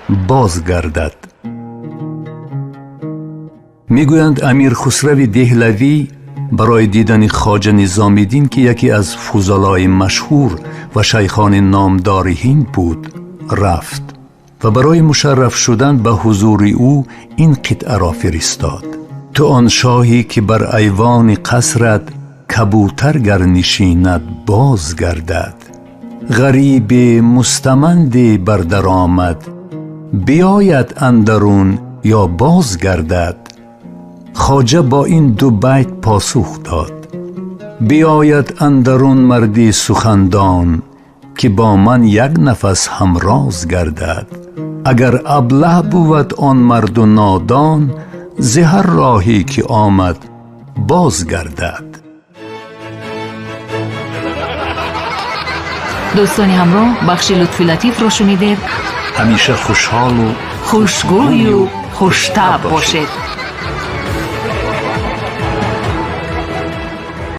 Боз гардад. Мегӯянд, Амир Хусрави Деҳлавӣ барои дидани Хоҷа Низомиддин, ки яке аз фузалои машҳур ва шайхони номдори ҳинд буд, рафт ва барои мушарраф шудан ба ҳузури ӯ ин қитъаро фиристод: «Ту он шоҳӣ, ки бар айвони қасрат кабӯтар гар нишинад, боз гардад. Ғариби мустаманде бар дар омад, биёяд андарун ё боз гардад?» Хоҷа бо ин ду байт посух дод: «Биёяд андарун марди сухандон, ки бо ман як нафас ҳамроз гардад. Агар аблаҳ бувад он марду нодон, зи ҳар роҳе ки омад боз гардад». Дӯстони ҳамроҳ, бахши Лутфи Латифро шунидед. Ҳамеша хушҳолу хушгӯю хуштаб бошед.